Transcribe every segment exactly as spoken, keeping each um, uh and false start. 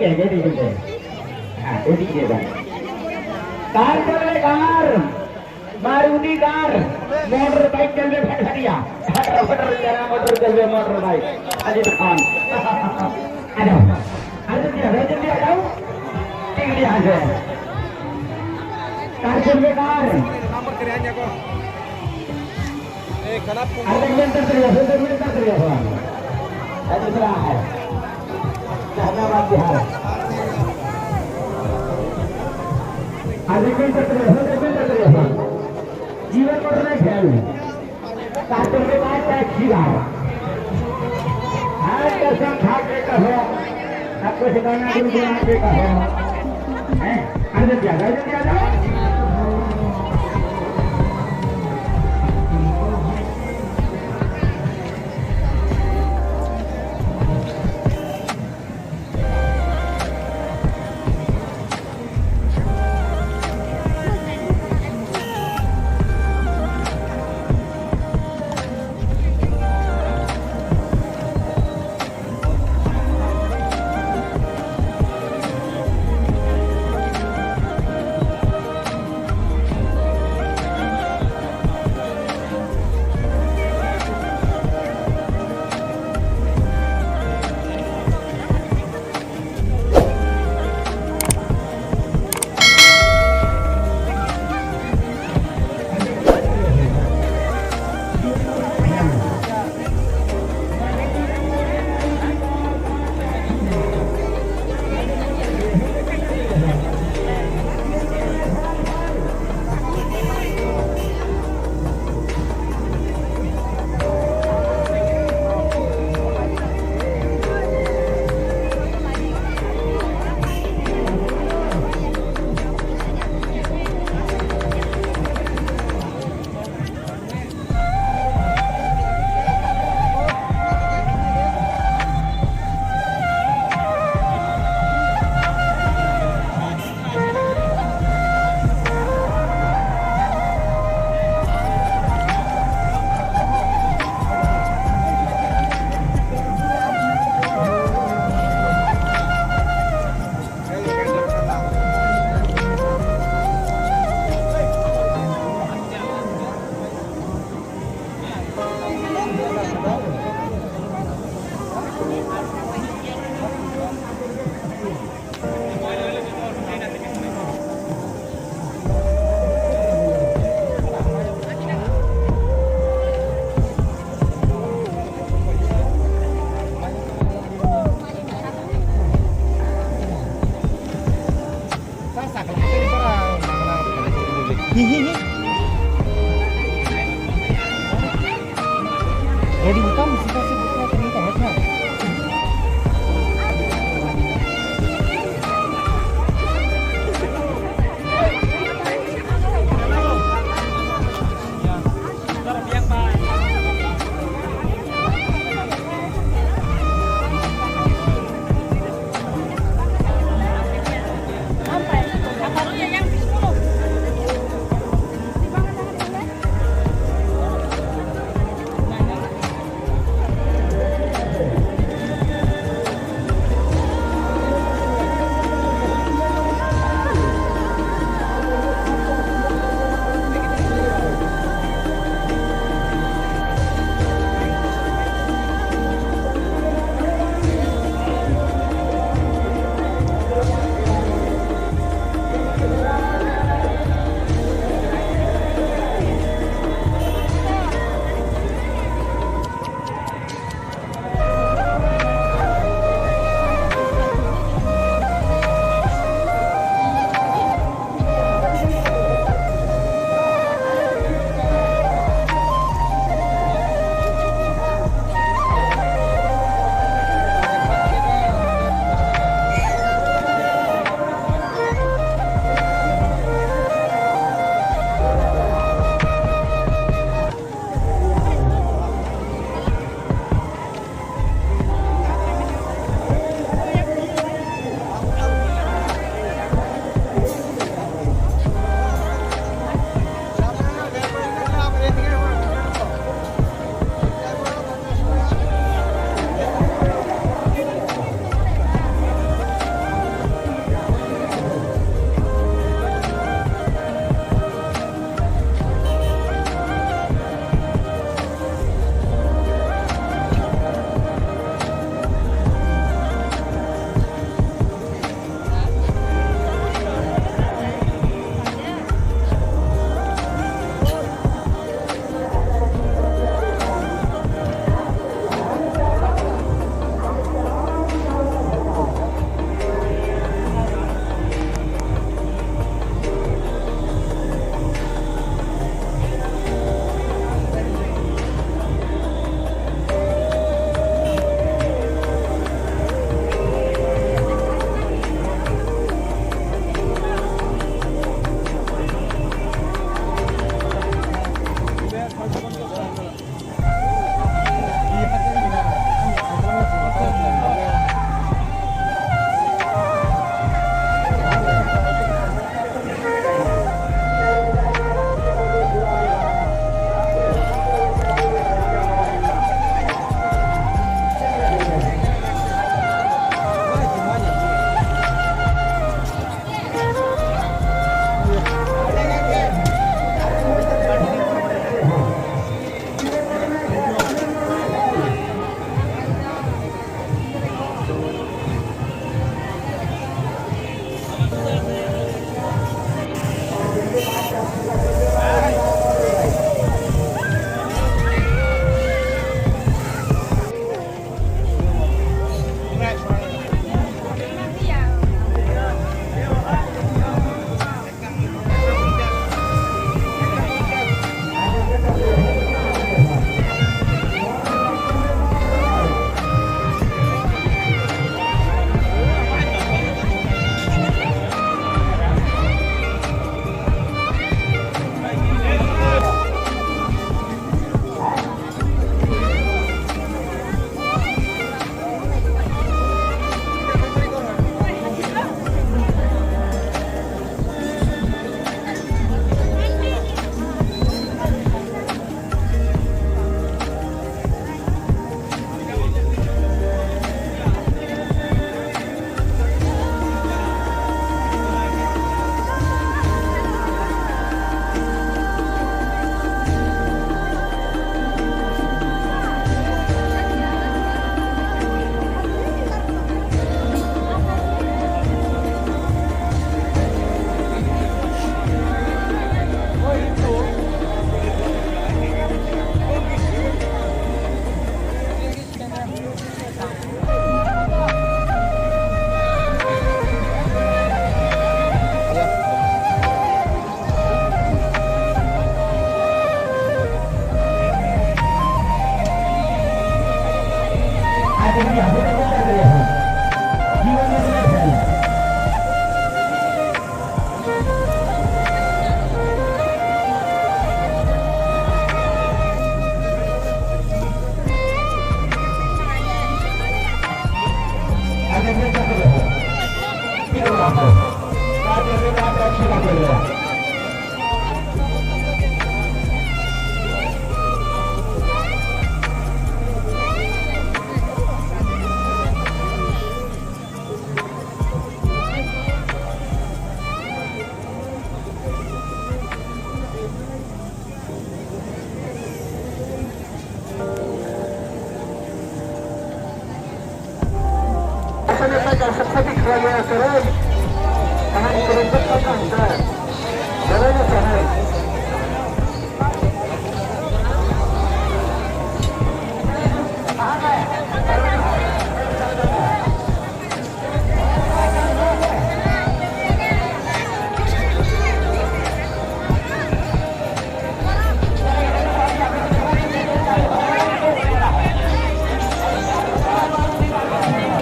Car chal raha hai car, Maruti car, motor bike chal raha hai phataria, phatra phatra chal raha motor chal raha motor bike. Ajit Khan. Aa jao, aa jao, aa jao, aa jao. Thik hai, aa jao. Car chal raha hai car. अरे मेंटर तो यह, मेंटर तो यह। अरे दूसरा है। जहानाबाद बिहार। अरे मेंटर तो यह, मेंटर तो यह। जीवन पर नहीं खेल। ताकत के बाद टैक्सी वाला। आज कसम खा के कहो, अब कुछ गाना गुनगुना के कहो। हैं? अरे दिया, अरे दिया, अरे।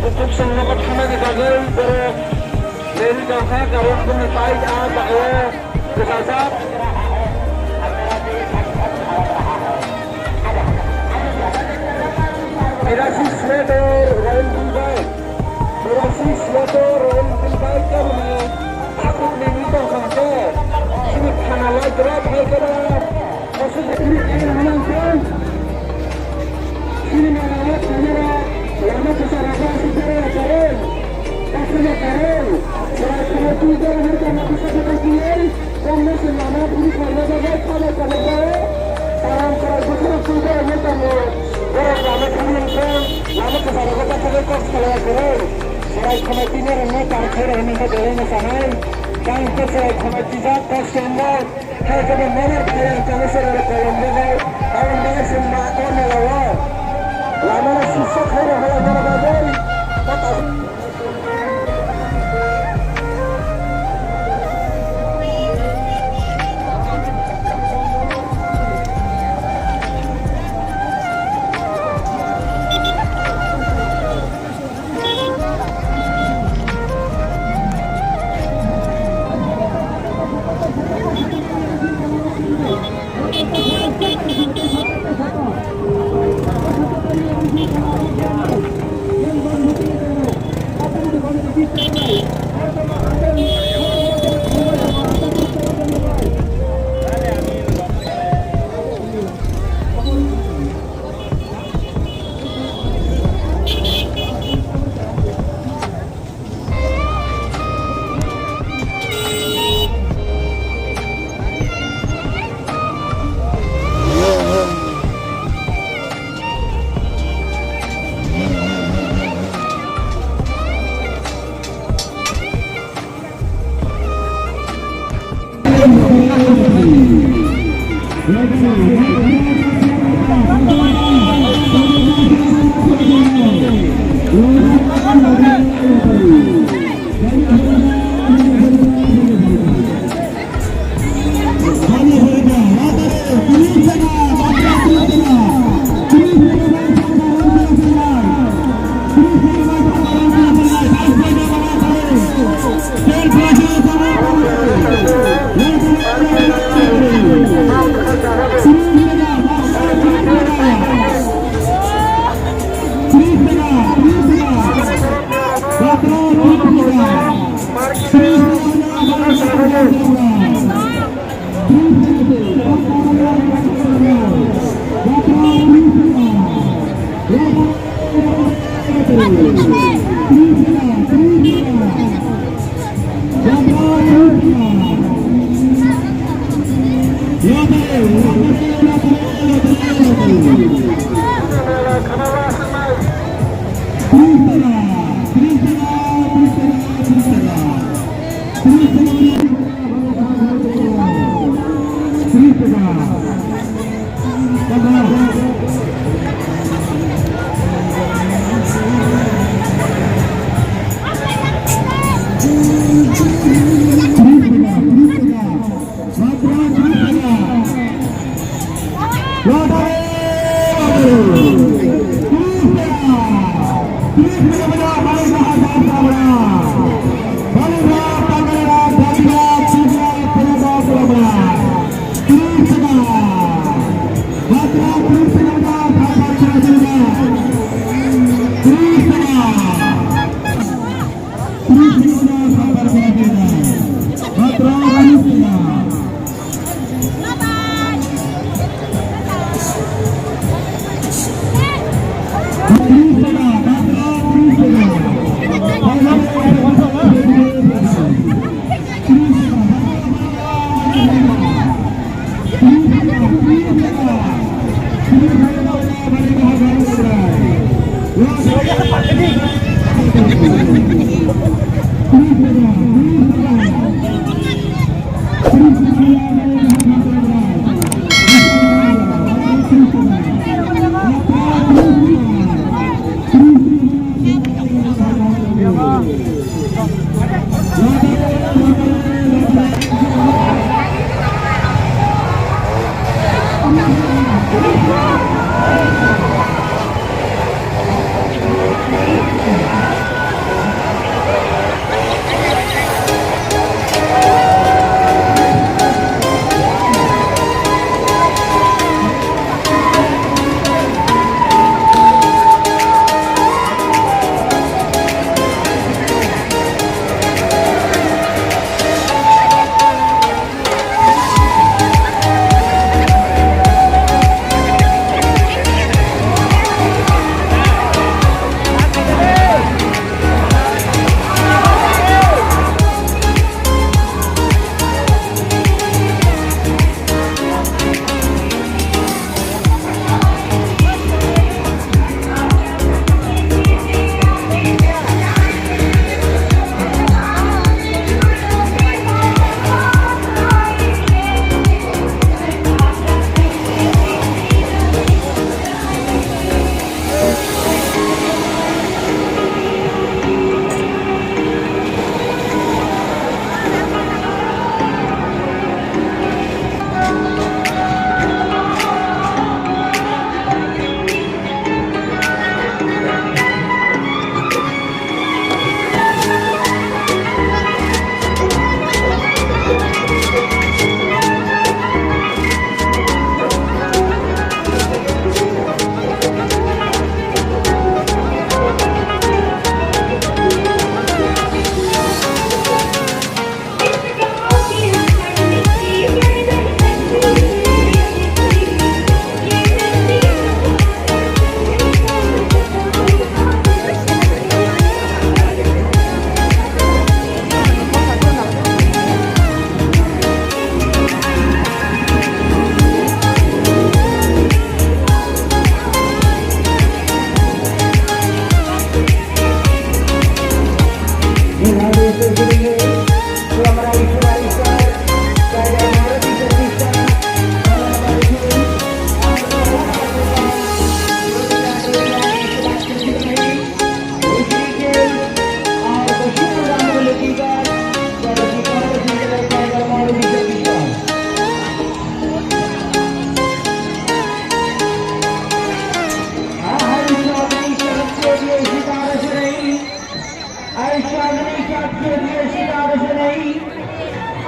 Bukhuk songnogo thangnani bagwi borok rally tongkha, karon bini bike ah bagwi bwsajak. Birasi sweater, Royal Enfield bike. Borok si siyako Royal Enfield bike kaboni takhuk ni wngwi tongkha hwnkhe, chini thana lai drop hai khe ba, aswk chini khe hwnwi hwnkhe, chini mala o thangmani lama kwcharo aswk jora ya kwrwi, aswk ya kwrwi, chwrai kheno twi jora hai tongma bwsa kwthang twiwi. Congress ni lama phuri khlaina bagwi kha bai kha bai kha bai. Karon kwrai bwswk twi borok neta ni borok lama phuri wngkhe lama kwcharo kok kok salai ya kwrwi. Chwrai khwmai twi norok no tar khe rw hwnwi khe belai no sanai. Tang khe chwrai khwmai twijak kok se wngwi. Hai khe bo nobar phai ang khe chwrai rok kolom bagwi. Aboni bagwi se ma o mela o lama no suksa khai rw halai borok bagwi.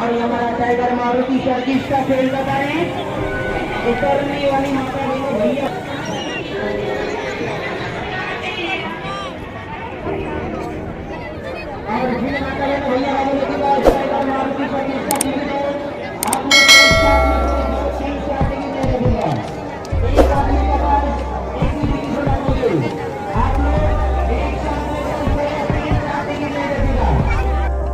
हमारा टाइगर मारुति सर्किट का फेल बता रहे हैं। इतरनी वाली माता जी को भैया।